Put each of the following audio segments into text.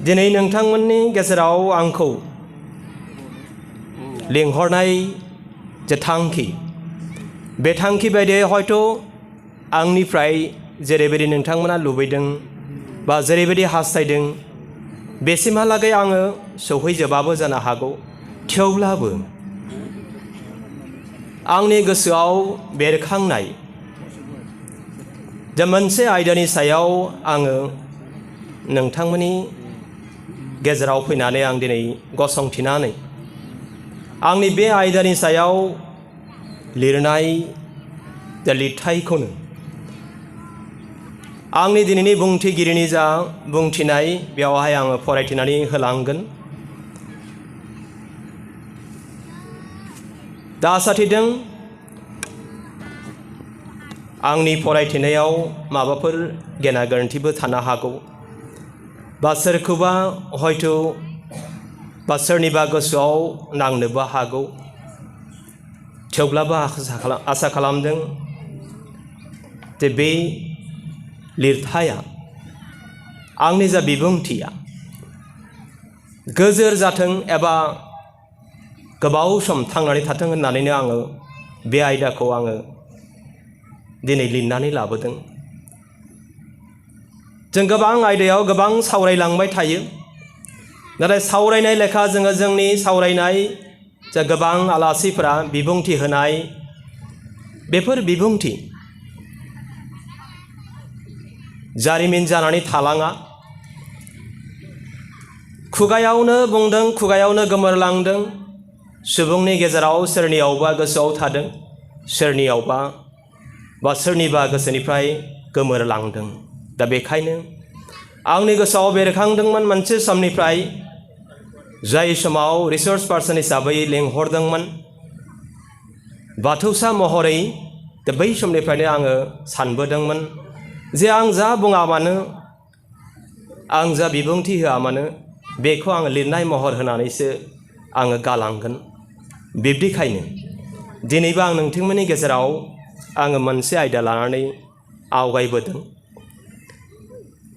दिनै नोंथांमोननि गेजेराव आंखौ लिंहरनाय जे थांखि बे थांखि बायदियै हयथ' आंनिफ्राय जेरैबायदि नोंथांमोना लुबैदों बा जेरैबायदि हास्थायदों बेसिमहालागै आङो सौहैजोबाबो जानो हागौ। थेवब्लाबो आंनि गोसोआव बेरखांनाय जे मोनसे आयदानि सायाव आङो नोंथांमोननि गेजेराव फैनानै आं दिनै गसंथिनानै आंनि बे आयदानि सायाव लिरनाय जे लिरथायखौनो आंनि दिनैनि बुंथिगिरिनि जा बुंथिनाय बेवहाय आङो फरायथिनानै होलांगोन। दा आसा थिदों आंनि फरायथिनायाव माबाफोर गेना गोरोन्थिबो थानो हागौ बा सोरखौबा हयथ' बा सोरनिबा गोसोआव नांनोबो हागौ। थेवब्लाबो आसा खालामदों जे बे लिरथाया आंनि जा बिबुंथिया गोजोर जाथों एबा गोबाव सम थांनानै थाथों होननानैनो आङो बे आयदाखौ आङो दिनै लिरनानै लाबोदों। जों गोबां आयदायाव गोबां सावरायलांबाय थायो, नाथाय सावरायनाय लेखा जोङो जोंनि सावरायनाय जा गोबां आलासिफोरा बिबुंथि होनाय बेफोर बिबुंथि जारिमिन जानानै थालाङा। खुगायावनो बुंदों, खुगायावनो गोमोरलांदों। सुबुंनि गेजेराव सोरनियावबा गोसोआव थादों, सोरनियावबा बा सोरनिबा गोसोनिफ्राय गोमोरलांदों। दा बेखायनो आंनि गोसोआव बेरखांदोंमोन मोनसे समनिफ्राय, जाय समाव रिसार्च पार्सन हिसाबै लेंहरदोंमोन बाथौसा महरै। दा बै समनिफ्रायनो आङो सानबोदोंमोन जे आं जा बुङा मानो, आं जा बिबुंथि होआ मानो, बेखौ आङो लिरनाय महर होनानैसो आङो गालांगोन। बिब्दिखायनो दिनैबो आं नोंथांमोननि गेजेराव आङो मोनसे आयदा लानानै आवगायबोदों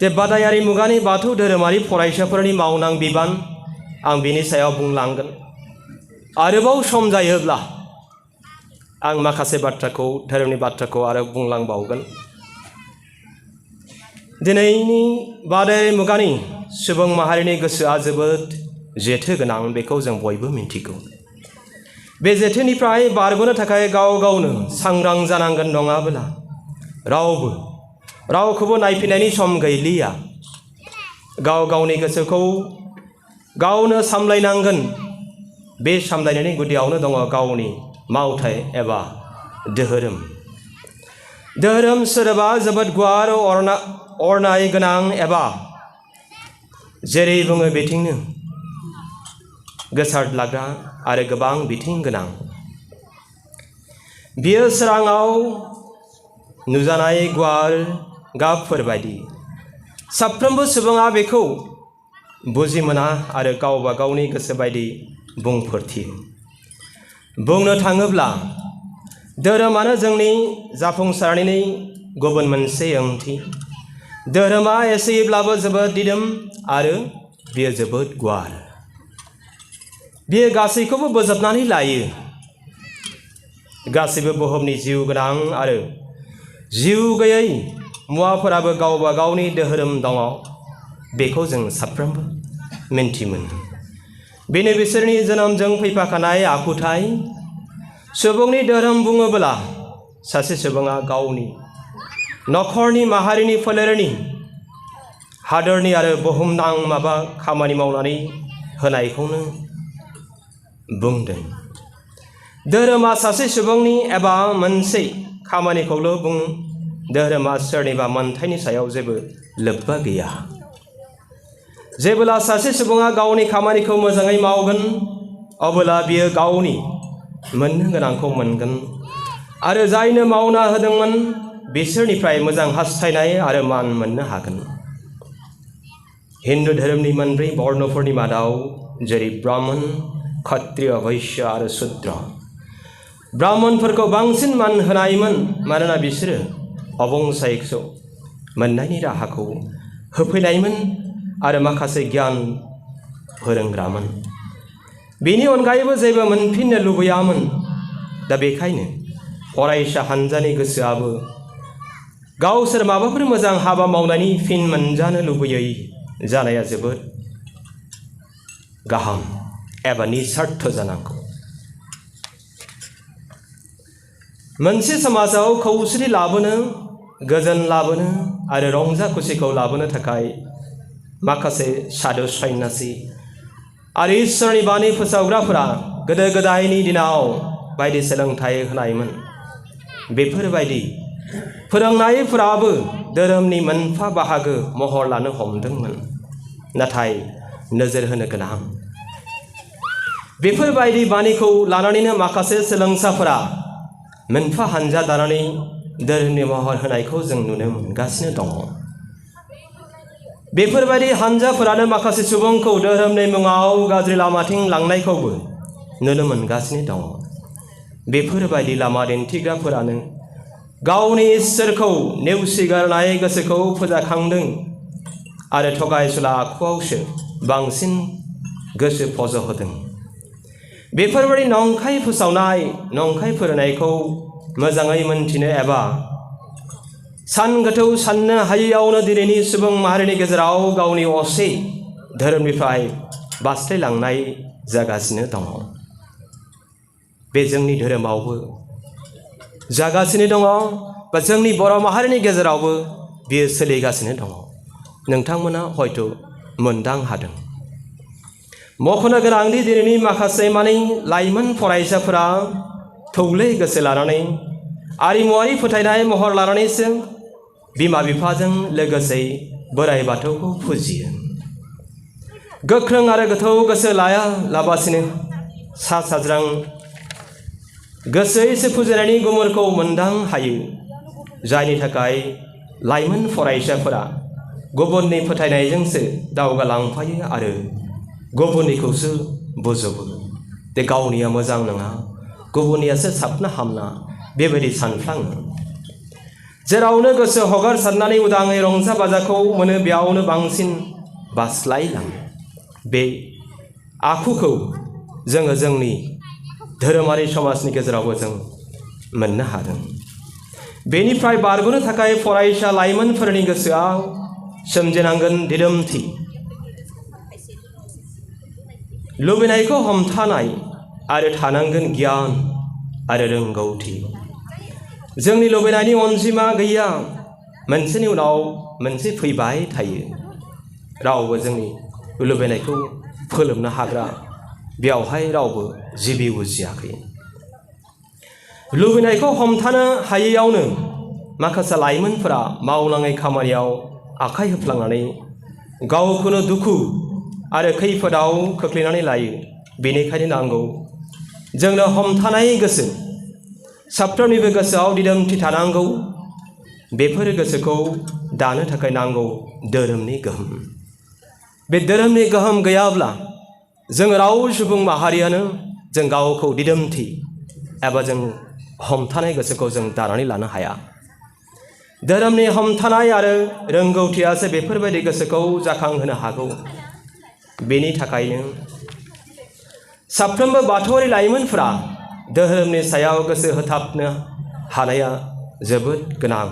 जे बादायारि मुगानि बाथौ धोरोमारि फरायसाफोरनि मावनां बिबान। आं बिनि सायाव बुंलांगोन। आरोबाव सम जायोब्ला आं माखासे बाथ्राखौ, धोरोमनि बाथ्राखौ आरो बुंलांबावगोन। दिनैनि बादायारि मुगानि सुबुं माहारिनि गोसोआ जोबोद जेथो गोनां, बेखौ जों बयबो मिन्थिगौ। बे जेथोनिफ्राय बारग'नो थाखाय गाव गावनो सांग्रां जानांगोन, नङाब्ला रावबो रावखौबो नायफिननायनि सम गैलिया। गाव गावनि गोसोखौ गावनो सामलायनांगोन। बे सामलायनायनि गुदियावनो दङ गावनि मावथाय एबा धोरोम। धोरोम सोदोबा जोबोद गुवार अरनाय गोनां, एबा जेरै बुङो बिथिंनो गोसारद्लाग्रा आरो गोबां बिथिं गोनां। बियो सोराङाव नुजानाय गुवार गाबफोर बायदि। साफ्रोमबो सुबुङा बेखौ बुजि मोना आरो गावबा गावनि गोसो बायदि बुंफोरथियो। बुंनो थाङोब्ला धोरोमानो जोंनि जाफुंसारनायनि गुबुन मोनसे ओंथि। धोरोमा एसेब्लाबो जोबोद दिदोम आरो बियो जोबोद गुवार। बियो गासैखौबो बोजबनानै लायो। गासैबो बुहुमनि जिउ गोनां आरो जिउ गैयै मुवाफोराबो गावबा गावनि धोरोम दङ। बेखौ जों साफ्रोमबो मिन्थिमोनो। बेनो बिसोरनि जोनोमजों फैफाखानाय आखुथाय। सुबुंनि धोरोम बुङोब्ला सासे सुबुङा गावनि न'खरनि, माहारिनि, फोलेरनि, हादोरनि आरो बुहुमनां माबा खामानि मावनानै होनायखौनो बुंदों। धोरोमा सासे सुबुंनि एबा मोनसे खामानिखौल' बुङो। धोरोमा सोरनिबा मोनथायनि सायाव जेबो लोब्बा गैया। जेब्ला सासे सुबुङा गावनि खामानिखौ मोजाङै मावगोन, अब्ला बियो गावनि मोननो गोनांखौ मोनगोन आरो जायनो मावना होदोंमोन बिसोरनिफ्राय मोजां हास्थायनाय आरो मान मोननो हागोन। हिन्दु धोरोमनि मोनब्रै वर्णफोरनि मादाव जेरै ब्राह्मण, क्षत्रिय, वैश्य आरो शूद्र। ब्राह्मणफोरखौ बांसिन मान होनायमोन मानोना बिसोरो अबंसायखौ मोननायनि राहाखौ होफैनायमोन आरो माखासे गियान फोरोंग्रामोन। बेनि अनगायैबो जेबो मोनफिननो लुबैयामोन। दा बेखायनो फरायसा हान्जानि गोसोआबो गावसोर माबाफोर मोजां हाबा मावनायनि फिन मोनजानो लुबैयै जानाया जोबोद गाहाम एबा निस्वार्थ जानांगौ। मोनसे समाजाव खौसेथि लाबोनो, गोजोन लाबोनो आरो रंजा खुसिखौ लाबोनो थाखाय माखासे साधु सन्यासि आरो इसोरनि बाणी फोसावग्राफोरा गोदो गोदायनि दिनाव बायदि सोलोंथाइ होनायमोन। बेफोरबायदि फोरोंनायफोराबो धोरोमनि मोनफा बाहागो महर लानो हमदोंमोन। नाथाय नोजोर होनो गोनां, बेफोरबायदि बाणीखौ लानानैनो माखासे सोलोंसाफोरा मोनफा हानजा दानानै धोरोमनि महर होनायखौ जों नुनो मोनगासिनो दङ। बेफोरबायदि हानजाफोरानो माखासे सुबुंखौ धोरोमनि मुङाव गाज्रि लामाथिं लांनायखौबो नुनो मोनगासिनो दङ। बेफोरबायदि लामा दिन्थिग्राफोरानो गावनि इसोरखौ नेवसिगारनाय गोसोखौ फोजाखांदों आरो थगायसुला आखुआवसो बांसिन गोसो फज'होदों। बेफोरबायदि नंखाय फोसावनाय, नंखाय फोरोंनायखौ मोजाङै मोनथिनो एबा सानगोथौ साननो हायैयावनो दिनैनि सुबुं माहारिनि गेजेराव गावनि असे धोरोमनिफ्राय बास्लायलांनाय जागासिनो दङ। बे जोंनि धोरोमावबो जागासिनो दङ बा जोंनि बर' माहारिनि गेजेरावबो बेयो सोलिगासिनो दङ। नोंथांमोना हयथ' मोनदां हादों। मख'नो गोनांदि दिनैनि माखासे लाइमोन फरायसाफोरा थौले गोसो लानानै आरिमुवारि फोथायनाय महर लानानैसो बिमा बिफाजों लोगोसे बोराइ बाथौखौ फुजियो। गोख्रों आरो गोथौ गोसो लाबासिनो सा साज्रां गोसोयैसो फुजिनायनि गुमुरखौ मोनदां हायो। जायनि थाखाय लाइमोन फरायसाफोरा गुबुननि फोथायनायजोंसो दावगालांफायो आरो गुबुननिखौसो बोजबो। दे गावनिया मोजां नङा, गुबुननियासो साबना हामना बेबायदि सानफ्लाङो। जेरावनो गोसो हगारसारनानै उदाङै रंजा बाजाखौ मोनो बेयावनो बांसिन बास्लायलाङो। बे आखुखौ जोङो जोंनि धोरोमारि समाजनि गेजेरावबो जों मोननो हादों। बेनिफ्राय बारग'नो थाखाय फरायसा लाइमोनफोरनि गोसोआव सोमजिनांगोन दिदोमथि, लुबैनायखौ हमथानाय आरो थानांगोन गियान आरो रोंगौथि। जोंनि लुबैनायनि अनजिमा गैया, मोनसेनि उनाव मोनसे फैबाय थायो। रावबो जोंनि लुबैनायखौ फोलोमनो हाग्रा बेयावहाय रावबो जिबि उजियाखै। लुबैनायखौ हमथानो हायैयावनो माखासे लाइमोनफोरा मावनाङै खामानियाव आखाइ होफ्लांनानै गावखौनो दुखु आरो खैफोदाव खोख्लैनानै लायो। बेनिखायनो नांगौ जोंनो हमथानाय गोसो, साफ्रोमनिबो गोसोआव दिदोमथि थानांगौ। बेफोर गोसोखौ दानो थाखाय नांगौ धोरोमनि गोहोम। बे धोरोमनि गोहोम गैयाब्ला जों राव सुबुं माहारियानो जों गावखौ दिदोमथि एबा जों हमथानाय गोसोखौ जों दानानै लानो हाया। धोरोमनि हमथानाय आरो रोंगौथियासो बेफोरबायदि गोसोखौ जाखांहोनो हागौ। बेनि थाखायनो साफ्रोमबो बाथौआरि लाइमोनफोरा धोरोमनि सायाव गोसो होथाबनो हानाया जोबोद गोनां।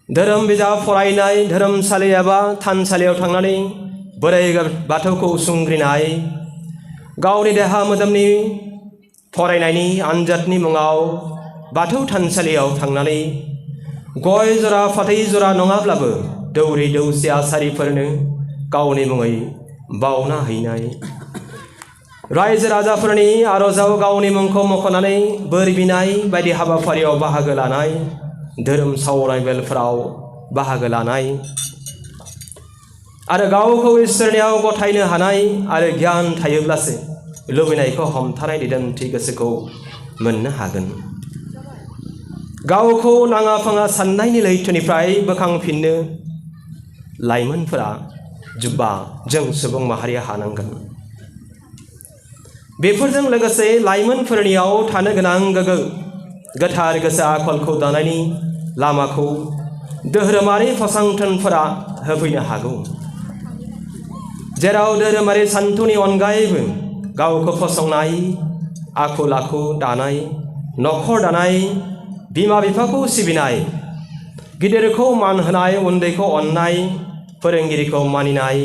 धोरोम बिजाब फरायनाय, धोरोमसालि एबा थानसालियाव थांनानै बोराइ बाथौखौ सुंग्रिनाय, गावनि देहा मोदोमनि फरायनायनि आनजादनि मुङाव बाथौ थानसालियाव थांनानै गय जरा फाथै जरा नङाब्लाबो दौरि दौसि आसारिफोरनो गावनि मुङै बावना हैनाय, रायजो राजाफोरनि आर'जाव गावनि मुंखौ मख'नानै बोर बिनाय बायदि हाबाफारियाव बाहागो लानाय, धोरोम सावराय मेलफोराव बाहागो लानाय आरो गावखौ इसोरनियाव गथायनो हानाय आरो गियान थायोब्लासो लुबैनायखौ हमथानाय दिदोमथि गोसोखौ मोननो हागोन। गावखौ नाङा फाङा साननायनि लैथोनिफ्राय बोखांफिननो लाइमोनफोरा जों सुबुं माहारिया हानांगोन। बेफोरजों लोगोसे लाइमोनफोरनियाव थानो गोनां गोथार गोसो आखलखौ दानायनि लामाखौ धोरोमारि फसंथानफोरा होफैनो हागौ। जेराव धोरोमारि सान्थौनि अनगायैबो गावखौ फसंनाय, आखल आखु दानाय, नखर दानाय, बिमा बिफाखौ सिबिनाय, गिदिरखौ मान होनाय, उन्दैखौ अननाय, फोरोंगिरिखौ मानिनाय,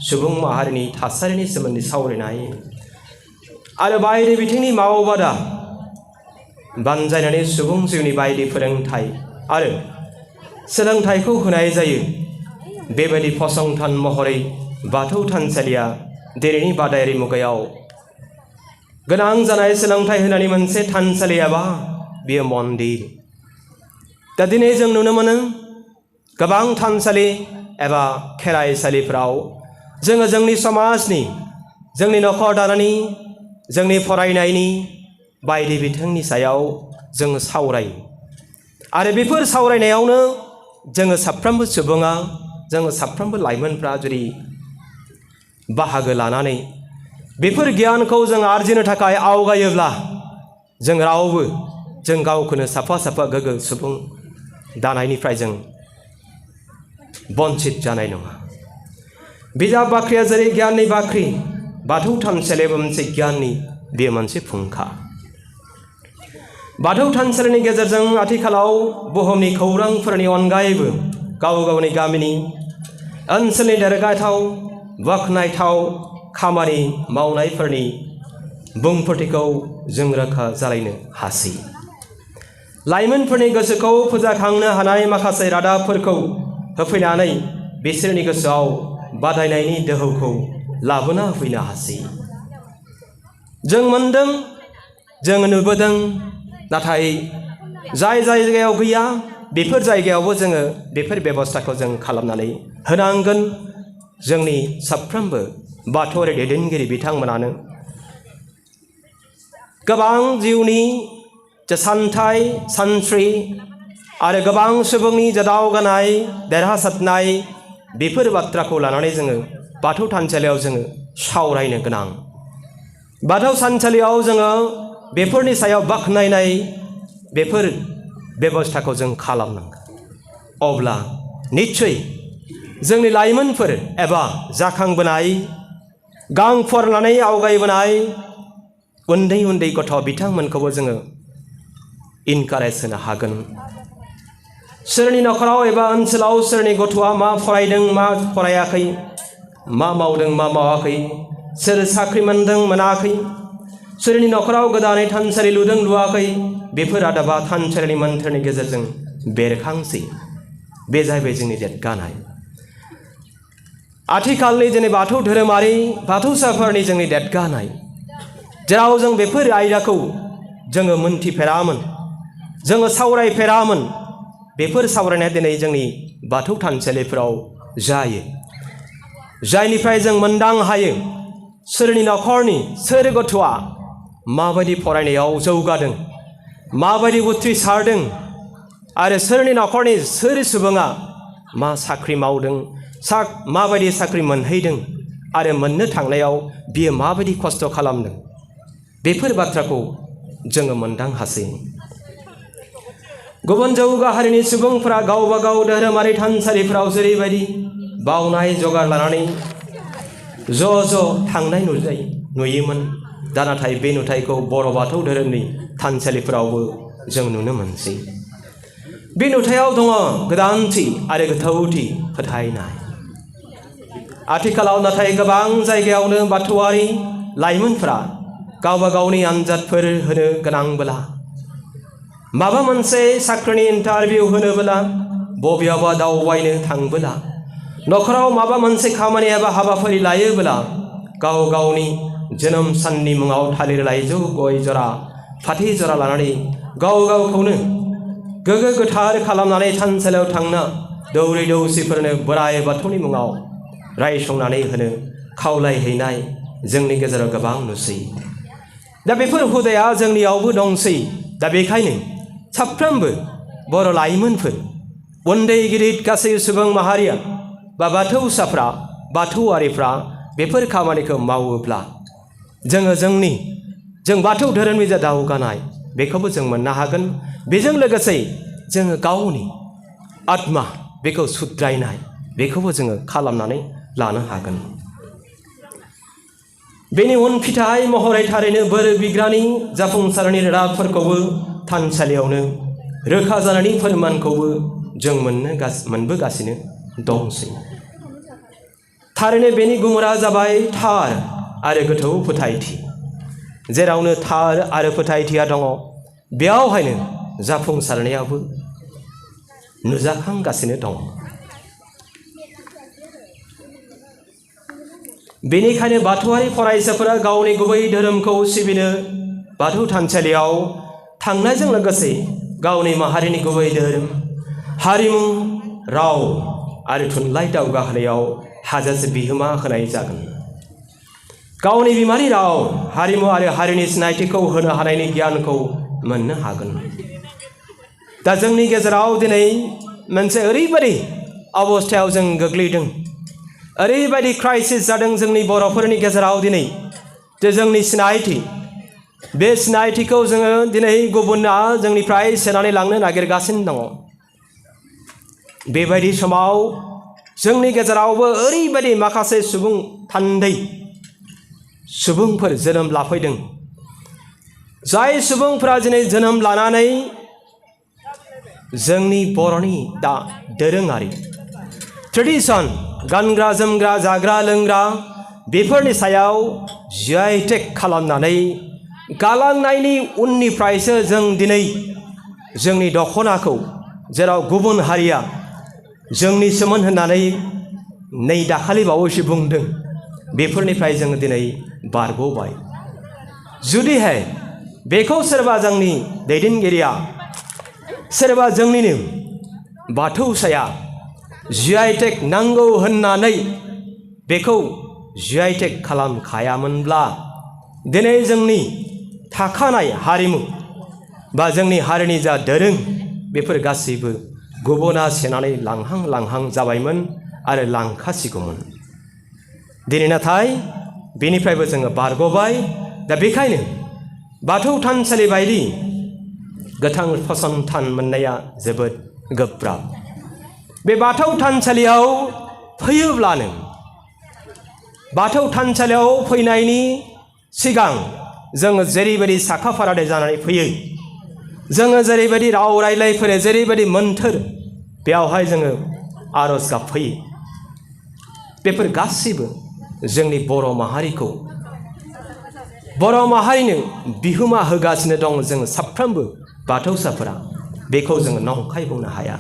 सुबुं माहारिनि थासारिनि सोमोन्दै सावरायनाय आरो बायदि बिथिंनि मावबादा बानजायनानै सुबुं जिउनि बायदि फोरोंथाय आरो सोलोंथाइखौ होनाय जायो। बेबायदि फसंथान महरै बाथौ थानसालिया दिनैनि बादायारि मुगायाव गोनां जानाय सोलोंथाइ होनानै मोनसे थानसालि एबा बेयो मन्दिर। दा दिनै जों नुनो मोनो गोबां थानसालि एबा खेराइसालिफ्राव जोङो जोंनि समाजनि, जोंनि नखर दानायनि, जोंनि फरायनायनि बायदि बिथिंनि सायाव जोङो सावरायो आरो बेफोर सावरायनायावनो जोङो साफ्रोमबो सुबुङा, जोङो साफ्रोमबो लाइमोनफ्रा जुदि बाहागो लानानै बेफोर गियानखौ जों आरजिनो थाखाय आवगायोब्ला जों रावबो जों गावखौनो साफा साफा गोग्गो सुबुं दानायनिफ्राय जों बन्चित जानाय नङा। बिजाब बाख्रिया जेरै गियाननि बाख्रि, बाथौ थानसालियाबो मोनसे गियाननि बेयो मोनसे फुंखा। बाथौ थानसालिनि गेजेरजों आथिखालाव बुहुमनि खौरांफोरनि अनगायैबो गाव गावनि गामिनि, ओनसोलनि देरगाथाव बाख्नायथाव खामानि मावनायफोरनि बुंफोरथिखौ जों रोखा जालायनो हासै। लाइमोनफोरनि गोसोखौ फोजाखांनो हानाय माखासे रादाबफोरखौ होफैनानै बिसोरनि गोसोआव बादायनायनि दोहौखौ लाबोना होफैनो हासै। जों मोनदों, जों नुबोदों, नाथाय जाय जायगायाव गैया बेफोर जायगायावबो जोङो बेफोर बेबस्थाखौ जों खालामनानै होनांगोन। जोंनि साफ्रोमबो बाथौआरि दैदेनगिरि बिथांमोनानो गोबां जिउनि जे सानथाय, सानस्रि आरो गोबां सुबुंनि जे दावगानाय, देरहासारनाय बेफोर बाथ्राखौ लानानै जोङो बाथौ थानसालियाव जोङो सावरायनो गोनां। बाथौ थानसालियाव जोङो बेफोरनि सायाव बाख्नायनाय बेफोर बेबस्थाखौ जों खालामनांगोन। अब्ला निश्चय जोंनि लाइमोनफोर एबा जाखांबोनाय, गां फुवारनानै आवगायबोनाय उन्दै उन्दै गथ' बिथांमोनखौबो जोङो इनकारेज होनो हागोन। सोरनि नखराव एबा ओनसोलाव सोरनि गथ'आ मा फरायदों, मा फरायाखै, मा मावदों, मा मावाखै, सोर साख्रि मोनदों, मोनाखै, सोरनि नखराव गोदानै थानसालि लुदों, लुवाखै, बेफोर रादाबा थानसालिनि मोन्थोरनि गेजेरजों बेरखांसै। बे जाहैबाय जोंनि देरगानाय। आथिखालनि जोंनि बाथौ धोरोमारि बाथौसाफोरनि जोंनि देरगानाय, जेराव जों बेफोर आयदाखौ जोङो मोनथिफेरामोन, जोङो सावरायफेरामोन, बेफोर सावरायनाया दिनै जोंनि बाथौ थानसालिफोराव जायो। जायनिफ्राय जों मोनदां हायो सोरनि नखरनि सोर गथ'आ माबायदि फरायनायाव जौगादों, माबायदि उथ्रिसारदों आरो सोरनि नखरनि सोर सुबुङा मा साख्रि मावदों, माबायदि साख्रि मोनहैदों आरो मोननो थांनायाव बियो माबायदि खस्थ' खालामदों, बेफोर बाथ्राखौ जोङो मोनदां हासै। गुबुन जौगा हारिनि सुबुंफोरा गावबा गाव धोरोमारि थानसालिफोराव जेरैबायदि बावनाय जगार लानानै ज' थांनाय नुयोमोन, दा नाथाय बे नुथायखौ बर' बाथौ धोरोमनि थानसालिफोरावबो जों नुनो मोनसै। बे नुथायाव दङ गोदानथि आरो गोथौथि फोथायनाय। आथिखालाव नाथाय गोबां जायगायावनो बाथौआरि लाइमोनफोरा गावबा गावनि आनजादफोर होनो गोनांब्ला, माबा मोनसे साख्रिनि इन्टारभिउ होनोब्ला, बबेयावबा दावबायनो थांबोला, नखराव माबा मोनसे खामानि एबा हाबाफारि लायोब्ला गाव गावनि जोनोम साननि मुङाव थालिर लाइजौ, गय जरा, फाथै जरा लानानै गाव गावखौनो गोग्गो गोथार खालामनानै थानसालियाव थांना दौरि दौसिफोरनो बोराइ बाथौनि मुङाव रायसंनानै होनो खावलायहैनाय जोंनि गेजेराव गोबां नुसै। दा बेफोर हुदाया जोंनियावबो दंसै। दा बेखायनो साफ्रोमबो बर' लाइमोनफोर, उन्दै गिदिर गासै सुबुं माहारिया बा बाथौसाफ्रा, बाथौआरिफ्रा बेफोर खामानिखौ मावोब्ला जों बाथौ धोरोमनि जा दावगानाय बेखौबो जों मोननो हागोन। बेजों लोगोसे जोङो गावनि आत्मा बेखौ सुद्रायनाय बेखौबो जोङो खालामनानै लानो हागोन। बेनि उनफिथाय महरै थारैनो बोर बिग्रानि जाफुंसारनायनि रादाबफोरखौबो थानसालियावनो रोखा जानायनि फोरमानखौबो जों मोनबोगासिनो दंसै। थारैनो बेनि गुमुरा जाबाय थार आरो गोथौ फोथायथि। जेरावनो थार आरो फोथायथिया दङ बेयावहायनो जाफुंसारनायाबो नुजाखांगासिनो दं। बेनिखायनो बाथौआरि फरायसाफोरा गावनि गुबै धोरोमखौ सिबिनो बाथौ थानसालियाव थांनायजों लोगोसे गावनि माहारिनि गुबै धोरोम, हारिमु, राव आरो थुनलाइ दावगाहोनायाव हाजासे बिहोमा होनाय जागोन। गावनि बिमानि राव, हारिमु आरो हारिनि सिनायथिखौ होनो हानायनि गियानखौ मोननो हागोन। दा जोंनि गेजेराव दिनै मोनसे ओरैबायदि अबस्थायाव जों गोग्लैदों, ओरैबायदि क्राइसिस जादों जोंनि बर'फोरनि गेजेराव दिनै जे जोंनि सिनायथि, बे सिनायथिखौ जोङो दिनै गुबुना जोंनिफ्राय सेनानै लांनो नागिरगासिनो दङ। बेबायदि समाव जोंनि गेजेरावबो ओरैबायदि माखासे सुबुं थान्दै सुबुंफोर जोनोम लाफैदों, जाय सुबुंफोरा दिनै जोनोम लानानै जोंनि बर'नि दा दोरोङारि ट्रेडिसन, गानग्रा जोमग्रा, जाग्रा लोंग्रा बेफोरनि सायाव GI खालामनानै गालांनायनि उननिफ्रायसो जों दिनै जोंनि दख'नाखौ जेराव गुबुन हारिया जोंनि सोमोन होननानै नै दाखालि बावैसो बुंदों, बेफोरनिफ्राय जों दिनै बारग'बाय। जुदिहाय बेखौ सोरबा जोंनि दैदेनगिरिया, सोरबा जोंनिनो बाथौसाया GI नांगौ होननानै बेखौ GI खालामखायामोनब्ला दिनै जोंनि थाखानाय हारिमु बा जोंनि हारिनि जा दोरों बेफोर गासैबो गुबुना सेनानै लांहां जाबायमोन आरो लांखासिगौमोन। दिनै नाथाय बेनिफ्रायबो जोङो बारग'बाय। दा बेखायनो बाथौ थानसालि बायदि गोथां फसंथान मोननाया जोबोद गोब्राब। बे बाथौ थानसालियाव फैयोब्लानो बाथौ थानसालियाव फैनायनि सिगां जोङो जेरैबायदि साखाफारा जानानै फैयो, जोङो जेरैबायदि राव रायलायफोरो, जेरैबायदि मोन्थोर बेयावहाय जोङो आरज गाबफैयो, बेफोर गासैबो जोंनि बर' माहारिखौ, बर' माहारिनो बिहोमा होगासिनो दं। जों साफ्रोमबो बाथौसाफोरा बेखौ जोङो नंखाय बुंनो हाया।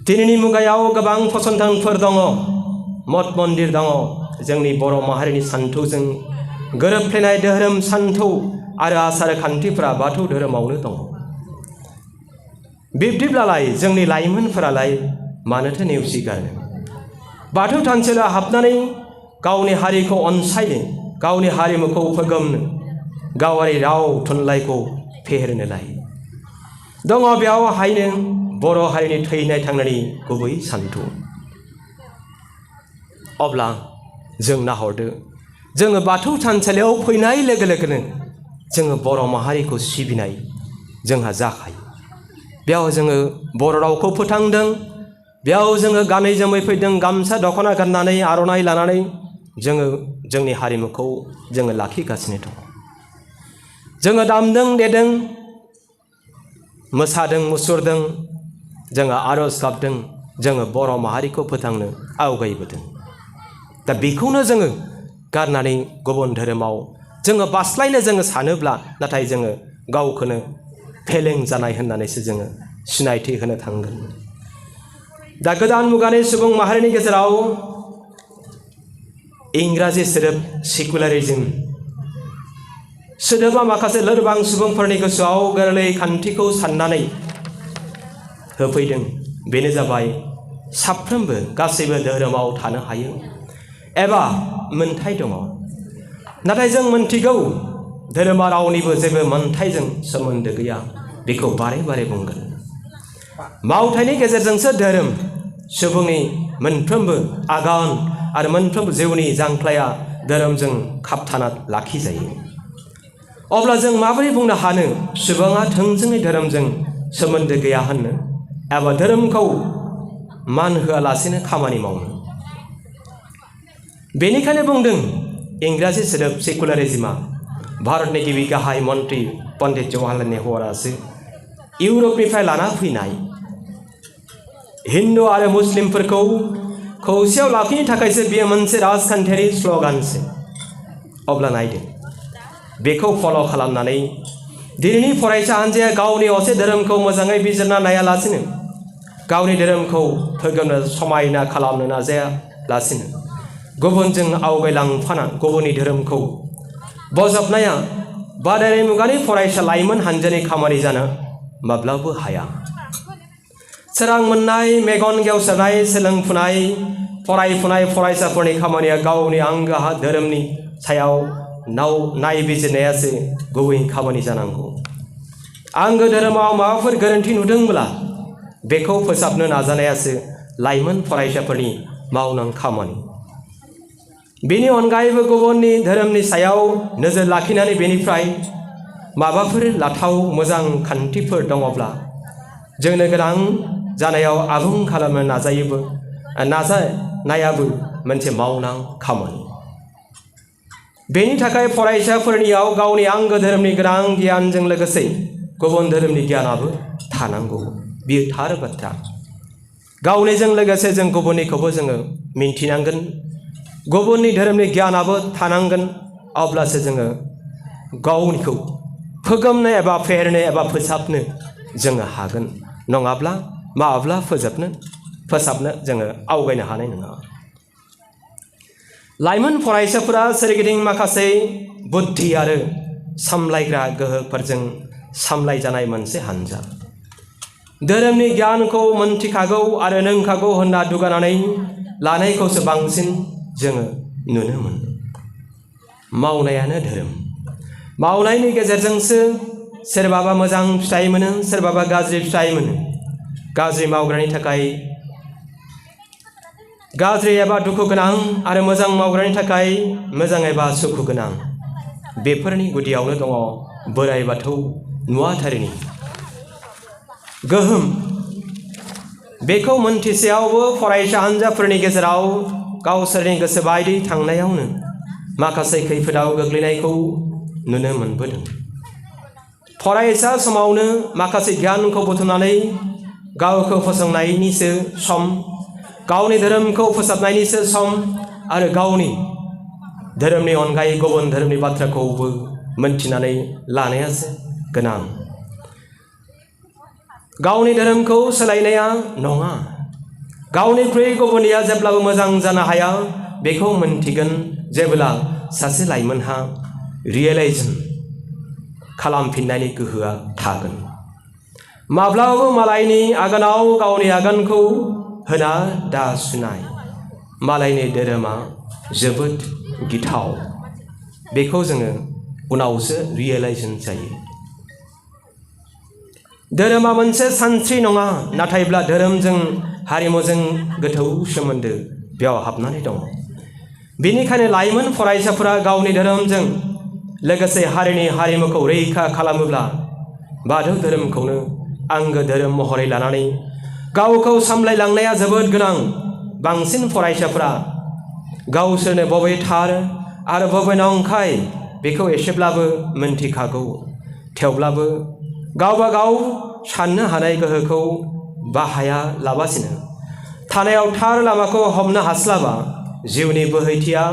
दिनैनि मुगायाव गोबां फसंथानफोर दङ, मठ मन्दिर दङ, जोंनि बर' माहारिनि सान्थौजों गोरोबफ्लेनाय धोरोम सान्थौ आरो आसार खान्थिफोरा बाथौ धोरोमावनो दङ। बिब्दिब्लालाय जोंनि लाइमोनफोरालाय मानोथो नेवसिगारनो? बाथौ थानसालियाव हाबनानै गावनि हारिखौ अनसायनो, गावनि हारिमुखौ फोगोमनो, गावारि राव थुनलाइखौ फेहेरनोलाय दङ बेयावहायनो बर' हारिनि थैनाय थांनायनि गुबै सान्थौ। अब्ला जों नाहरदो, जोङो बाथौ थानसालियाव फैनाय लोगो लोगोनो जोङो बर' माहारिखौ सिबिनाय जोंहा जाखायो। बेयाव जोङो बर' रावखौ फोथांदों, बेयाव जोङो गानै जोमै फैदों, गामसा दख'ना गाननानै आर'नाइ लानानै जोङो जोंनि हारिमुखौ जोङो लाखिगासिनो दङ। जोङो दामदों देदों, मोसादों मुसुरदों, जोङो आर'ज गाबदों, जोङो बर' माहारिखौ फोथांनो आवगायबोदों। दा बेखौनो जोङो गारनानै गुबुन धोरोमाव जोङो बास्लायनो जोङो सानोब्ला नाथाय जोङो गावखौनो फेलें जानाय होननानैसो जोङो सिनायथि होनो थांगोन। दा गोदान मुगानि सुबुं माहारिनि गेजेराव इंराजि सोदोब सेकुलारिज्म सोदोबा माखासे लोरबां सुबुंफोरनि गोसोआव गोरलै खान्थिखौ साननानै होफैदों। बेनो जाबाय साफ्रोमबो गासैबो धोरोमाव थानो हायो एबा मोनथाय दङ। नाथाय जों मोनथिगौ धोरोमा रावनिबो जेबो मोनथायजों सोमोन्दो गैया। बेखौ बारे बारे बुंगोन। मावथायनि गेजेरजोंसो धोरोम सुबुंनि मोनफ्रोमबो आगान आरो मोनफ्रोमबो जिउनि जांख्लाया धोरोमजों खाबथाना लाखिजायो। अब्ला जों माबोरै बुंनो हानो सुबुङा थोंजोङै धोरोमजों सोमोन्दो गैया होननो एबा धोरोमखौ मान होआलासेनो खामानि मावनो? बेनिखायनो बुंदों इंराजि सोदोब सेकुलारिज्मा भारतनि गिबि गाहाय मन्त्रि पन्डित जवाहरलाल नेहरुआसो इउरपनिफ्राय लाना फैनाय हिन्दु आरो मुस्लिमफोरखौ खौसेयाव लाखिनो थाखायसो बेयो मोनसे राजखान्थियारि स्ल'गानसो। अब्ला नायदो बेखौ फल' खालामनानै दिनैनि फरायसा हान्जाया गावनि असे धोरोमखौ मोजाङै बिजिरना नायालासिनो गावनि धोरोमखौ फोगोमनो समायना खालामनो नाजायालासिनो गुबुनजों आवगायलांफाना गुबुननि धोरोमखौ बजबनाया बादायारि मुगानि फरायसा लाइमोन हान्जानि खामानि जानो माब्लाबो हाया। सोरां मोननाय मेगन गेवसारनाय सोलोंफुनाय फरायफुनाय फरायसाफोरनि खामानिया गावनि आंगो धोरोमनि सायाव नायबिजिरनायासो गुबै खामानि जानांगौ। आंगो धोरोमाव माबाफोर गोरोन्थि नुदोंब्ला बेखौ फोसाबनो नाजानायासो लाइमोन फरायसाफोरनि मावनां खामानि। बेनि अनगायैबो गुबुननि धोरोमनि सायाव नोजोर लाखिनानै बेनिफ्राय माबाफोर लाथाव मोजां खान्थिफोर दङब्ला जोंनो गोनां जानायाव आबुं खालामनो नाजानायाबो मोनसे मावनां खामानि। बेनि थाखाय फरायसाफोरनियाव गावनि आंगो धोरोमनि गोनां गियानजों लोगोसे गुबुन धोरोमनि गियानाबो थानांगौ। बेयो थार बाथ्रा। गावनिजों लोगोसे जों गुबुननिखौबो जोङो मिन्थिनांगोन, गुबुननि धोरोमनि गियानाबो थानांगोन। अब्लासो जोङो गावनिखौ फोगोमनो एबा फेहेरनो एबा फोसाबनो जोङो हागोन। नङाब्ला माब्ला फोसाबनो जोङो आवगायनो हानाय नङा। लाइमोन फरायसाफोरा सोरगिदिं माखासे बुद्धि आरो सामलायग्रा गोहोफोरजों सामलायजानाय मोनसे हान्जा। धोरोमनि गियानखौ मोनथिखागौ आरो नोंखागौ होनना दुगानानै लानायखौसो बांसिन जोङो नुनो मोनो। मावनायानो धोरोम। मावनायनि गेजेरजोंसो सोरबाबा मोजां फिथाइ मोनो, सोरबाबा गाज्रि फिथाइ मोनो। गाज्रि मावग्रानि थाखाय गाज्रि एबा दुखु गोनां आरो मोजां मावग्रानि थाखाय मोजां एबा सुखु गोनां। बेफोरनि गुदियावनो दङ बोराइ बाथौ नुवाथारिनि गोहोम। बेखौ मोनथिसेयावबो फरायसा हान्जाफोरनि गेजेराव गावसोरनि गोसो बायदि थांनायावनो माखासे खैफोदाव गोग्लैनायखौ नुनो मोनबोदों। फरायसा समावनो माखासे गियानखौ बुथुमनानै गावखौ फसंनायनिसो सम, गावनि धोरोमखौ फोसाबनायनिसो सम आरो गावनि धोरोमनि अनगायै गुबुन धोरोमनि बाथ्राखौबो मोनथिनानै लानायासो गोनां। गावनि धोरोमखौ सोलायनाया नङा, गावनिख्रुइ गुबुननिया जेब्लाबो मोजां जानो हाया बेखौ मोनथिगोन जेब्ला सासे लाइमोनहा रियेलाइजेसन खालामफिननायनि गोहोआ थागोन। माब्लाबाबो मालायनि आगानाव गावनि आगानखौ होना दा सुनाय। मालायनि धोरोमा जोबोद गिथाव। बेखौ जोङो उनावसो रियेलाइजेसन जायो। धोरोमा मोनसे सानस्रि नङा, नाथायब्ला धोरोमजों हारिमुजों गोथौ सोमोन्दो बेयाव हाबनानै दङ। बेनिखायनो लाइमोन फरायसाफोरा गावनि धोरोमजों लोगोसे हारिनि हारिमुखौ रैखा खालामोब्ला बाथौ धोरोमखौनो आंगो धोरोम महरै लानानै गावखौ सामलायलांनाया जोबोद गोनां। बांसिन फरायसाफोरा गावसोरनो बबे थार आरो बबे नंखाय बेखौ एसेब्लाबो मोनथिखागौ। थेवब्लाबो गावबा गाव साननो हानाय गोहोखौ बाहायालाबासिनो थानायाव थार लामाखौ हमनो हास्लाबा जिउनि बोहैथिया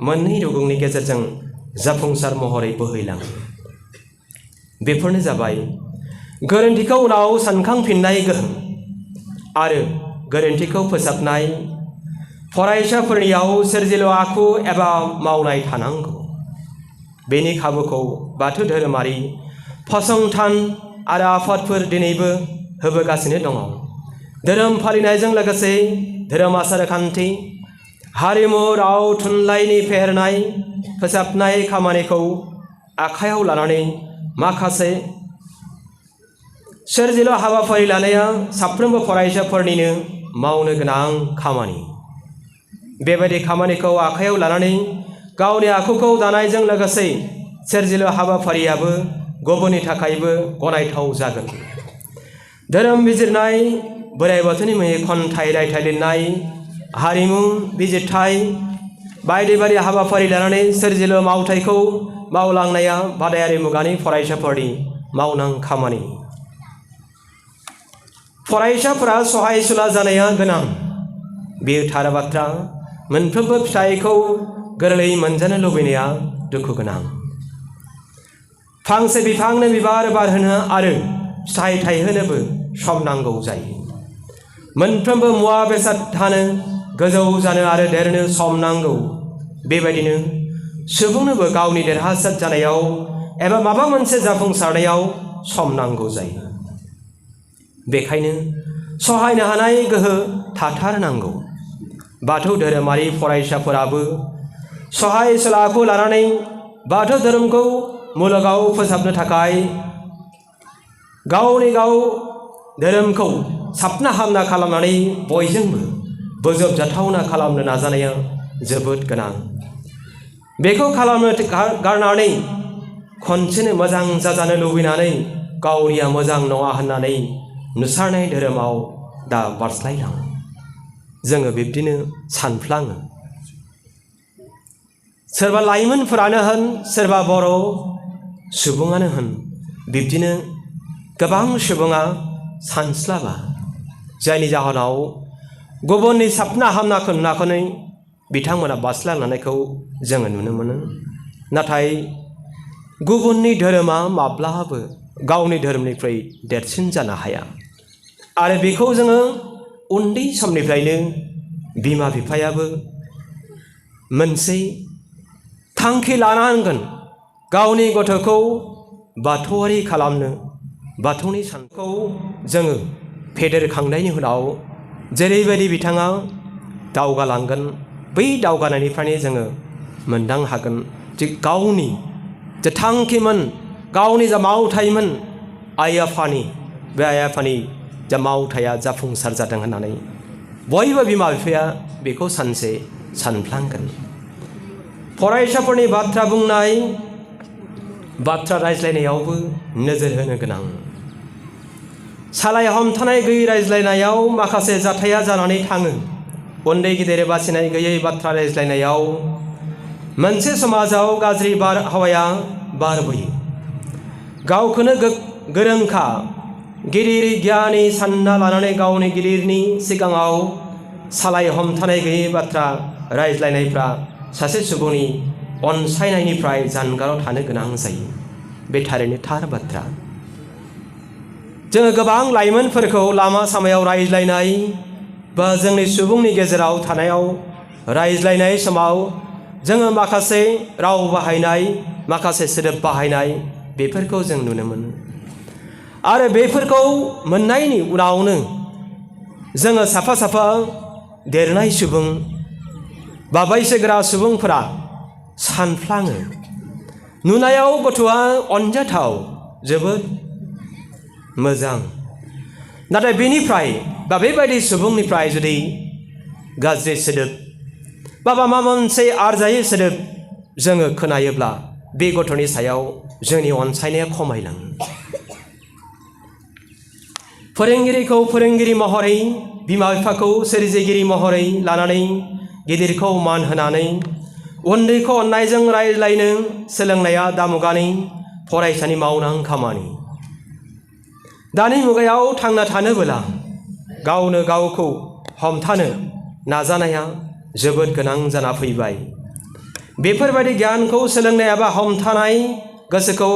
मोननै रुगुंनि गेजेरजों जाफुंसार महरै बोहैलाङो। बेफोरनो जाबाय गोरोन्थिखौ उनाव सानखांफिननाय गोहो आरो गोरोन्थिखौ फोसाबनाय। फरायसाफोरनियाव सोरजिलु आखु एबा मावनाय थानांगौ। बेनि खाबुखौ बाथौ धोरोमारि फसंथान आरो आफादफोर दिनैबो होबोगासिनो दङ। धोरोम फालिनायजों लोगोसे धोरोम आसार खान्थि, हारिमु, राव थुनलाइनि फेहेरनाय फोसाबनाय खामानिखौ आखायाव लानानै माखासे सोरजिलु हाबाफारि लानाया साफ्रोमबो फरायसाफोरनिनो मावनो गोनां खामानि। बेबायदि खामानिखौ आखायाव लानानै गावनि आखुखौ दानायजों लोगोसे सोरजिलु हाबाफारियाबो गुबुननि थाखायबो गनायथाव जागोन। धोरोम बिजिरनाय, बोराइ बाथौनि मुङै खन्थाइ रायथाइ लिरनाय, हारिमु बिजिरथाय बायदि बायदि हाबाफारि लानानै सोरजिलु मावथायखौ मावलांनाया बादायारि मुगानि फरायसाफोरनि मावनां खामानि। फरायसाफोरा सहायसुला जानाया गोनां, बेयो थार बाथ्रा। मोनफ्रोमबो फिथाइखौ गोरलैयै मोनजानो लुबैनाया दुखु गोनां। फांसे बिफांनो बिबार बारहोनो आरो फिथाइ थायहोनोबो सम नांगौ जायो। मोनफ्रोमबो मुवा बेसादानो गोजौ जानो आरो देरनो सम नांगौ। बेबायदिनो सुबुंनोबो गावनि देरहासार जानायाव एबा माबा मोनसे जाफुंसारनायाव सम नांगौ जायो। बेखायनो सहायनो हानाय गोहो थाथारनांगौ। बाथौ धोरोमारि फरायसाफोराबो सहायसुलाखौ लानानै बाथौ धोरोमखौ मुलुगाव फोसाबनो थाखाय गावनि धोरोमखौ साबना हामना खालामनानै बयजोंबो बोजबजाथावना खालामनो नाजानाया जोबोद गोनां। बेखौ खालामनो गारनानै खनसेनो मोजां जाजानो लुबैनानै गावनिया मोजां नङा होननानै नुसारनाय धोरोमाव दा बारस्लायलां। जोङो बिब्दिनो सानफ्लाङो। सोरबा लाइमोनफोरानो होन, सोरबा बर' सुबुङानो होन, बिब्दिनो गोबां सुबुङा सानस्लाबा, जायनि जाहोनाव गुबुननि साबना हामनाखौ नुनानै बिथांमोना बारस्लायलांनायखौ जोङो नुनो मोनो। नाथाय गुबुननि धोरोमा माब्लाबाबो गावनि धोरोमनिफ्राय देरसिन जानो हाया। आरो बेखौ जोङो उन्दै समनिफ्रायनो बिमा बिफायाबो मोनसे थांखि लानांगोन, गावनि गथ'खौ बाथौआरि खालामनो। बाथौनि सानखौ जोङो फेदेरखांनायनि उनाव जेरैबायदि बिथाङा दावगालांगोन, बै दावगानायनिफ्रायनो जोङो मोनदां हागोन जे गावनि जे थांखिमोन, गावनि जा मावथायमोन, आइ आफानि जा मावथाया जाफुंसार जादों होननानै बयबो बिमा बिफाया बेखौ सानसे सानफ्लांगोन। फरायसाफोरनि बाथ्रा बुंनाय, बाथ्रा रायज्लायनायावबो नोजोर होनो गोनां। सालाय हमथानाय गैयै रायज्लायनायाव माखासे जाथाया जानानै थाङो। उन्दै गिदिर बासिनाय गैयै बाथ्रा रायज्लायनायाव मोनसे समाजाव गाज्रि बारहावाया बारबोयो। गावखौनो गोरोंखा, गिदिर गियानि सानना लानानै गावनि गिदिरनि सिगाङाव सालाय हमथानाय गैयै बाथ्रा रायज्लायनायफ्रा सासे सुबुंनि अनसायनायनिफ्राय जानगाराव थानो गोनां जायो। बे थारैनो थार बाथ्रा। जोङो गोबां लाइमोनफोरखौ लामा सामायाव रायज्लायनाय बा जोंनि सुबुंनि गेजेराव थानायाव रायज्लायनाय समाव जोङो माखासे राव बाहायनाय, माखासे सोदोब बाहायनाय, बेफोरखौ जों नुनो मोनो। आरो बेफोरखौ मोननायनि उनावनो जोङो साफा साफा देरनाय सुबुं बा बैसोगोरा सुबुंफोरा सानफ्लाङो, नुनायाव गथ'आ अनजाथाव, जोबोद मोजां। नाथाय बेनिफ्राय बा बेबायदि सुबुंनिफ्राय जुदि गाज्रि सोदोब बा माबा मोनसे आरजायै सोदोब जोङो खोनायोब्ला बे गथ'नि सायाव जोंनि अनसायनाया खमायलाङो। फोरोंगिरिखौ फोरोंगिरि महरै, बिमा बिफाखौ सोरजिगिरि महरै लानानै गिदिरखौ मान होनानै उन्दैखौ अननायजों रायज्लायनो सोलोंनाया दा मुगानि फरायसानि मावनां खामानि। दानि मुगायाव थांना थानोबोला गावनो गावखौ हमथानो नाजानाया जोबोद गोनां जाना फैबाय। बेफोरबायदि गियानखौ सोलोंनाय एबा हमथानाय गोसोखौ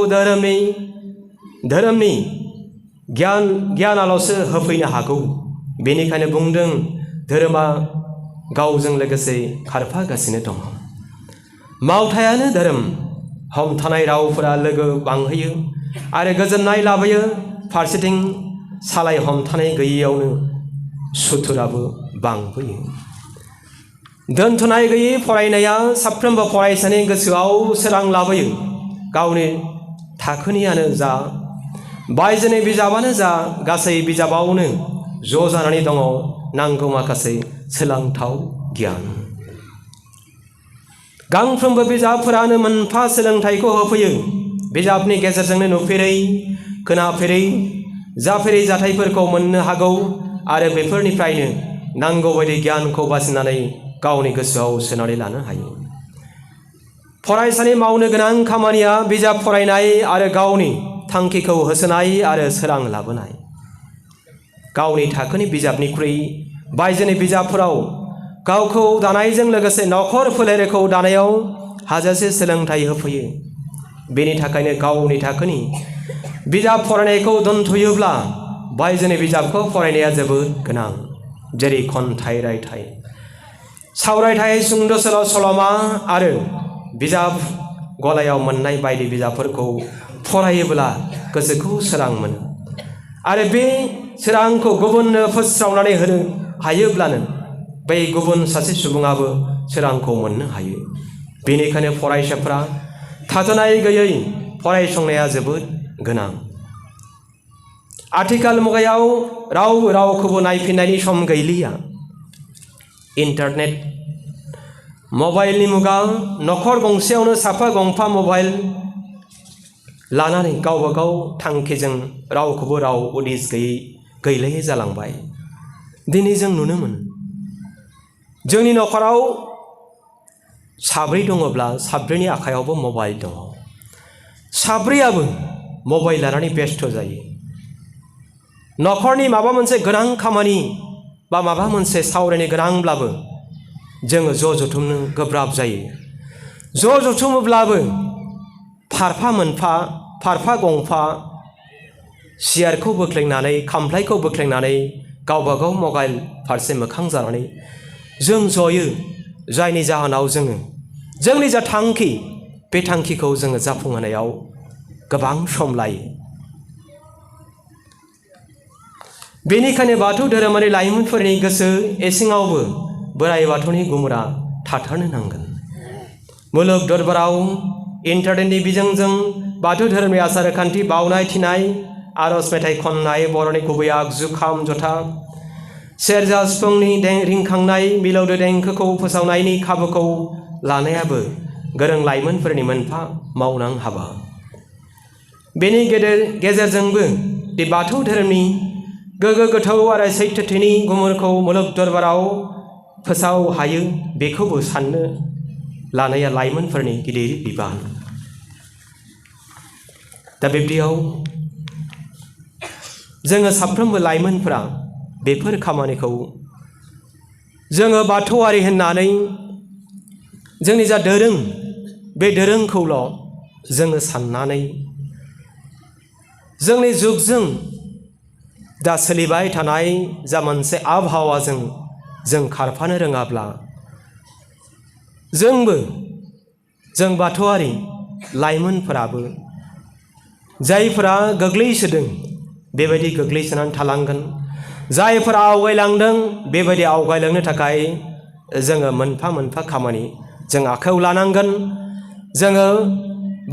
धोरोमनि गियानाल'सो होफैनो हागौ। बेनिखायनो बुंदों, धोरोमा गावजों लोगोसे खारफागासिनो दङ। मावथायानो धोरोम। हमथानाय रावफोरा लोगो बांहोयो आरो गोजोननाय लाबोयो। फारसेथिं सालाय हमथानाय गैयैयावनो सुथुराबो बांबोयो। दोनथ'नाय गैयै फरायनाया साफ्रोमबो फरायसानि गोसोआव सोरां लाबोयो। गावनि थाखोनियानो जा, बायजोनि बिजाबानो जा, गासै बिजाबावनो ज' जानानै दङ नांगौ माखासे सोलोंथाव गियान। गांफ्रोमबो बिजाबफोरानो मोनफा सोलोंथाइखौ होफैयो। बिजाबनि गेजेरजोंनो नुफेरै, खोनाफेरै, जाफेरै जाथायफोरखौ मोननो हागौ आरो बेफोरनिफ्रायनो नांगौ बायदि गियानखौ बासिनानै गावनि गोसोआव सोनानै लानो हायो। फरायसानि मावनो गोनां खामानिया बिजाब फरायनाय आरो गावनि थांखिखौ होसोनाय आरो सोरां लाबोनाय। गावनि थाखोनि बिजाबनिख्रुइ बायजोनि बिजाबफोराव गावखौ दानायजों लोगोसे नखर फोलेरखौ दानायाव हाजासे सोलोंथाइ होफैयो। बेनि थाखायनो गावनि थाखोनि बिजाब फरायनायखौ दोनथ'योब्ला बायजोनि बिजाबखौ फरायनाया जोबोद गोनां, जेरै खन्थाइ रायथाइ, सावरायथाइ, सुंद' सल', सल'मा आरो बिजाब गलायाव मोननाय बायदि बिजाबफोरखौ फरायोब्ला गोसोखौ सोरां मोनो आरो बे सोरांखौ गुबुननो फोस्रावनानै होनो हायोब्लानो बै गुबुन सासे सुबुङाबो सोरांखौ मोननो हायो। बेनिखायनो फरायसाफ्रा थाद'नाय गैयै फरायसंनाया जोबोद गोनां। आथिखाल मुगायाव रावखौबो नायफिननायनि सम गैलिया। इन्टारनेट मबाइलनि मुगा, नखर गंसेयावनो साफा गंफा मबाइल लानानै गावबा गाव थांखिजों रावखौबो राव उदिस गैलायै जालांबाय। दिनै जों नुनो मोनो जोंनि नखराव साब्रै दङब्ला साब्रैनि आखायावबो मबाइल दङ। साब्रैयाबो मबाइल लानानै बेस्थ' जायो। नखरनि माबा मोनसे गोनां खामानि बा माबा मोनसे सावरायनो गोनांब्लाबो जोङो ज' जथुमनो गोब्राब जायो। ज' जथुमोब्लाबो फारफा गंफा सियारखौ बोख्लेंनानै, खामफ्लायखौ बोख्लेंनानै गावबा गाव मबाइल फारसे मोखां जानानै जों जयो। जायनि जाहोनाव जोङो जोंनि जा थांखि, बे थांखिखौ जोङो जाफुंहोनायाव गोबां सम लायो। बेनिखायनो बाथौ धोरोमारि लाइमोनफोरनि गोसो इसिङावबो बोराइ बाथौनि गुमुरा थाथारनो नांगोन। मुलुग दरबाराव इन्टारनेटनि बिजोंजों बाथौ धोरोमनि आसार खान्थि, बावनाय थिनाय, आरज मेथाइ खननाय, बर'नि गुबै आगजु खाम, जथा, सेरजा, सिफुंनि रिंखांनाय, मिलौदो देंखोखौ फोसावनायनि खाबुखौ लानायाबो गोरों लाइमोनफोरनि मोनफा मावनां हाबा। बेनि गेजेरजोंबो दि बाथौ धोरोमनि गोगो गोथौ आरो सैथोथिनि गुमुरखौ मुलुग दरबाराव फोसाव हायो, बेखौबो साननो लानाया लाइमोनफोरनि गिदिर बिबान। दा बिब्दियाव जोङो साफ्रोमबो लाइमोनफोरा बेफोर खामानिखौ जोङो बाथौआरि होननानै जोंनि जा दोरों, बे दोरोंखौल' जोङो साननानै जोंनि जुगजों दा सोलिबाय थानाय जा मोनसे आबहावाजों जों खारफानो रोङाब्ला जों बाथौआरि लाइमोनफोराबो जायफोरा गोग्लैसोदों बेबायदि गोग्लैसोनानै थालांगोन। जायफोरा आवगायलांदों बेबायदि आवगायलांनो थाखाय जोङो मोनफा मोनफा खामानि जों आखायाव लानांगोन। जोङो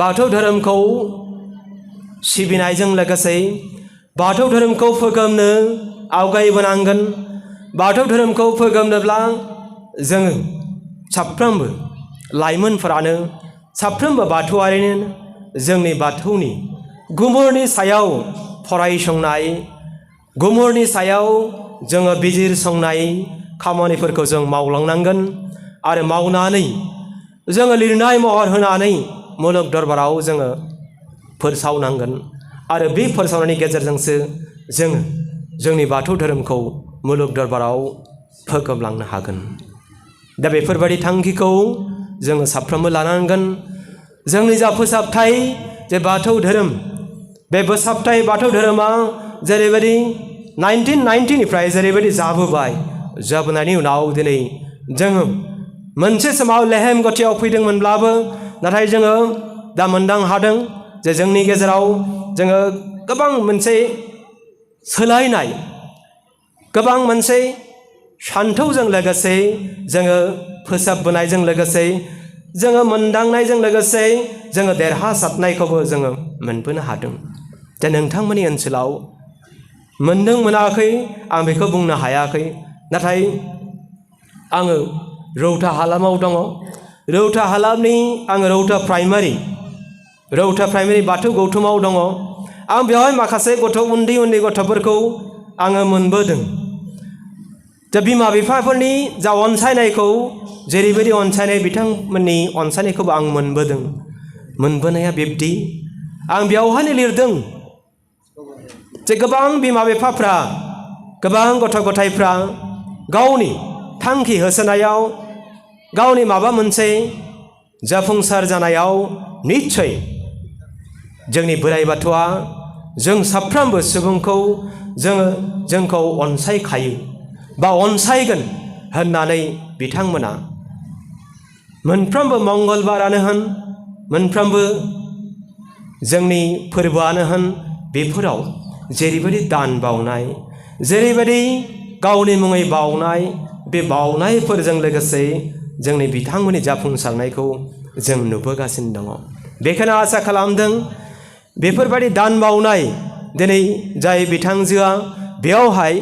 बाथौ धोरोमखौ सिबिनायजों लोगोसे बाथौ धोरोमखौ फोगोमनो आवगायबोनांगोन। बाथौ धोरोमखौ फोगोमनोब्ला जोङो साफ्रोमबो लाइमोनफोरानो, साफ्रोमबो बाथौआरिनो जोंनि बाथौनि गुमुरनि सायाव फरायसंनाय, गुमुरनि सायाव जोङो बिजिरसंनाय खामानिफोरखौ जों मावलांनांगोन आरो मावनानै जोङो लिरनाय महर होनानै मुलुग दरबाराव जोङो फोसावनांगोन आरो बे फोसावनायनि गेजेरजोंसो जोङो जोंनि बाथौ धोरोमखौ मुलुग दरबाराव फोगोमलांनो हागोन। दा बेफोरबायदि थांखिखौ जोङो साफ्रोमबो लानांगोन। जोंनि जा फोसाबथाय जे बाथौ धोरोम, बे फोसाबथाय बाथौ धोरोमा जेरैबायदि 1990निफ्राय जेरैबायदि जाबोनायनि उनाव दिनै जोङो मोनसे समाव लेहेम गतियाव फैदोंमोनब्लाबो नाथाय जोङो दा मोनदां हादों जे जोंनि गेजेराव जोङो गोबां मोनसे सोलायनाय, गोबां मोनसे सान्थौजों लोगोसे जोङो फोसाबबोनायजों लोगोसे जोङो मोनदांनायजों लोगोसे जोङो देरहासारनायखौबो जोङो मोनबोनो हादों। दा नोंथांमोननि ओनसोलाव मोनदों मोनाखै आं बेखौ बुंनो हायाखै, नाथाय आङो रौता हालामाव दङ। रौता हालामनि आङो रौता प्राइमारि बाथौ गौथुमाव दङ। आं बेवहाय माखासे उन्दै गथ'फोरखौ आङो मोनबोदों। दा बिमा बिफाफोरनि जा अनसायनायखौ जेरैबायदि अनसायनाय बिथांमोननि अनसायनायखौबो आं मोनबोदों। मोनबोनाया बिब्दि आं बेयावहायनो लिरदों जे गोबां बिमा बिफाफ्रा गोबां गथ' गथायफ्रा गावनि थांखि होसोनायाव गावनि माबा मोनसे जाफुंसार जानायाव निस्सय जोंनि बोराइ बाथौआ जों साफ्रोमबो सुबुंखौ जोंखौ अनसायखायो बा अनसायगोन होननानै बिथांमोना मोनफ्रोमबो मंगलबारानो होन मोनफ्रोमबो जोंनि फोरबोआनो होन बेफोराव जेरैबायदि दान बावनाय जेरैबायदि गावनि मुङै बावनाय बे बावनायफोरजों लोगोसे जोंनि बिथांमोननि जाफुंसारनायखौ जों नुबोगासिनो दङ। बेखायनो आसा खालामदों बेफोरबायदि दान बावनाय दिनै जाय बिथांजोआ बेयावहाय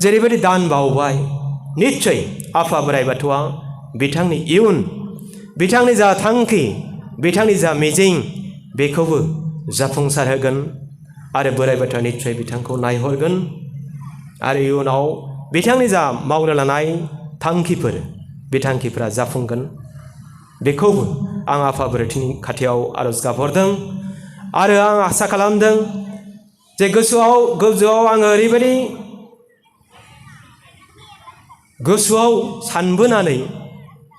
जेरैबायदि दान बावबाय निस्सय आफा बोराइ बाथौआ बिथांनि इयुन बिथांनि जा थांखि बिथांनि जा मिजिं बेखौबो जाफुंसार होगोन आरो बोराइ बाथौआ निस्सय बिथांखौ नायहरगोन आरो इयुनाव बिथांनि जा मावनो लानाय थांखिफोर बे थांखिफोरा जाफुंगोन बेखौबो आं आफा बोराइनि खाथियाव आरज गाबहरदों आरो आं आसा खालामदों जे गोजौआव आङो ओरैबायदि गोसोआव सानबोनानै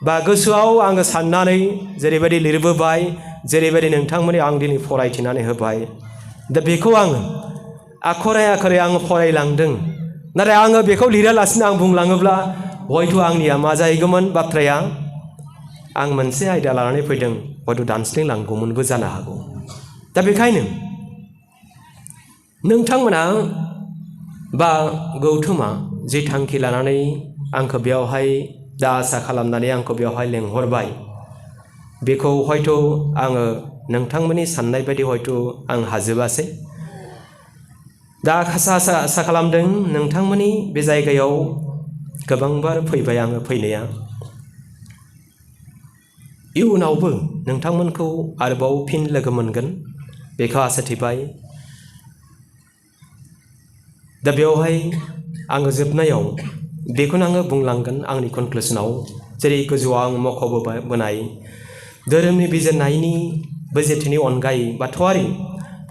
बा गोसोआव आङो साननानै जेरैबायदि लिरबोबाय जेरैबायदि नोंथांमोननि आं दिनै फरायथिनानै होबाय दा बेखौ आङो आखरै आखरै आङो फरायलांदों। नाथाय आङो बेखौ लिरालासिनो आं बुंलाङोब्ला हयथ' आंनिया मा जाहैगौमोन बाथ्राया आं मोनसे आयदा लानानै फैदों हयथ' दानस्लिंलांगौमोनबो जानो हागौ। दा बेखायनो नोंथांमोना बा गौथुमा जे थांखि लानानै आंखौ बेयावहाय दा आसा खालामनानै आंखौ बेवहाय लेंहरबाय बेखौ हयथ' आङो नोंथांमोननि साननाय बायदि हयथ' आं हाजोबासै। दा आसा खालामदों नोंथांमोननि बे जायगायाव गोबांबार फैबाय आङो फैनाया इयुनावबो नोंथांमोनखौ आरोबाव फिन लोगो मोनगोन बेखौ आसा थिबाय। दा बेवहाय आङो जोबनायाव बेखौनो आङो बुंलांगोन आंनि कनक्लुसनाव जेरै गोजौआव आं मख'बोनाय धोरोमनि बिजिरनायनि बिजिरथिनि अनगायै बाथौआरि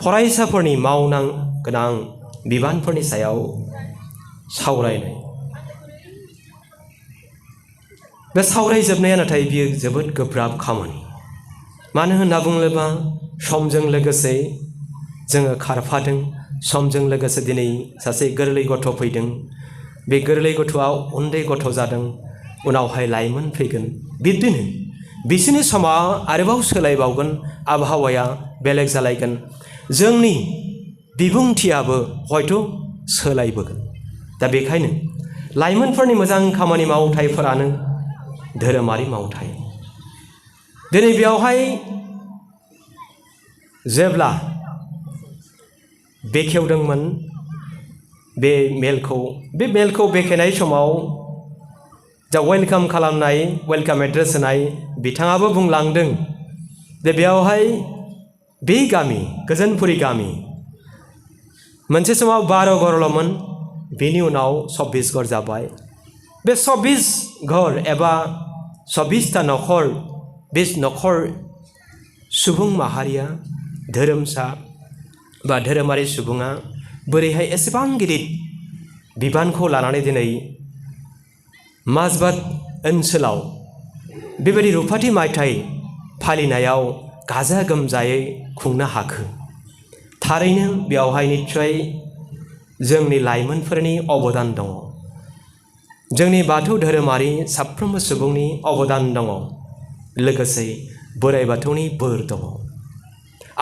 फरायसाफोरनि मावनां गोनां बिबानफोरनि सायाव सावरायनाय बे सावरायजोबनाया नाथाय बियो जोबोद गोब्राब खामानि। मानो होनना बुङोब्ला समजों लोगोसे जोङो खारफादों समजों लोगोसे दिनै सासे गोरलै गथ' फैदों बे गोरलै गथ'आ उन्दै गथ' जादों उनावहाय लाइमोन फैगोन बिब्दिनो बिसोरनि समा आरोबाव सोलायबावगोन आबहावाया बेलेग जालायगोन जोंनि बिबुंथियाबो हयथ' सोलायबोगोन। दा बेखायनो लाइमोनफोरनि मोजां खामानि मावथायफोरानो धोरोमारि मावथाय। दिनै बेयावहाय जेब्ला बेखेवदोंमोन बे मेलखौ बेखेनाय समाव जा वेलकाम खालामनाय वेलकाम एड्रेस होनाय बिथाङाबो बुंलांदों जे बेयावहाय बे गामि गोजोनपुरि गामि मोनसे समाव 12 घरल'मोन बेनि उनाव 24 घर जाबाय। बे 24 घर एबा 24ता न'खर बे न'खर सुबुं माहारिया धोरोमसा बा धोरोमारि सुबुङा बोरैहाय एसेबां गिदिर बिबानखौ लानानै दिनै माजबाद ओनसोलाव बेबायदि रुफाथि मायथाइ फालिनायाव गाजा गोमजायै खुंनो हाखो। थारैनो बेयावहाय निस्सय जोंनि लाइमोनफोरनि अबदान दङ जोंनि बाथौ धोरोमारि साफ्रोमबो सुबुंनि अबदान दङ लोगोसे बोराइ बाथौनि बोर दङ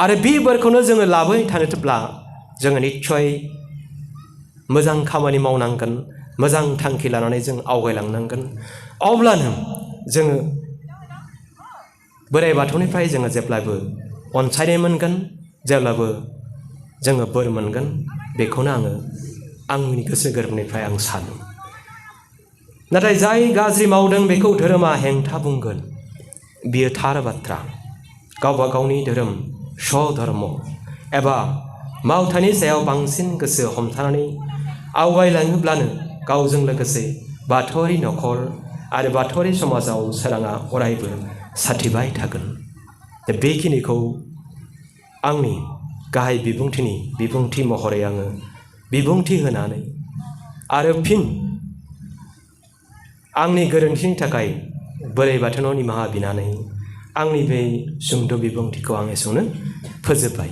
आरो बे बोरखौनो जोङो लाबोबाय थानोब्ला जोङो निस्सय मोजां खामानि मावनांगोन मोजां थांखि लानानै जों आवगायलांनांगोन अब्लानो जोङो बोराइ बाथौनिफ्राय जोङो जेब्लाबो अनसायनाय मोनगोन जेब्लाबो जोङो बोर मोनगोन बेखौनो आङो आंनि गोसो गोरबोनिफ्राय आं सानो। नाथाय जाय गाज्रि मावदों बेखौ धोरोमा हेंथा बुंगोन बियो थार बाथ्रा। गावबा गावनि धोरोम स्वधर्म एबा मावथायनि सायाव बांसिन गोसो हमथानानै आवगायलाङोब्लानो गावजों लोगोसे बाथौआरि न'खर आरो बाथौआरि समाजाव सोराङा अरायबो साथिबाय थागोन। दा बेखिनिखौ आंनि गाहाय बिबुंथि महरै आङो बिबुंथि होनानै आरो फिन आंनि गोरोन्थिनि थाखाय बोराइ बाथौनाव निमाहा बिनानै आंनि बे सुंद' बिबुंथिखौ आं एसेयावनो फोजोबबाय।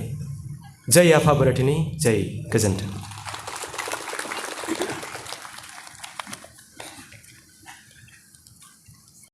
जय आफा बोराइ बाथौनि जय। गोजोन्थों।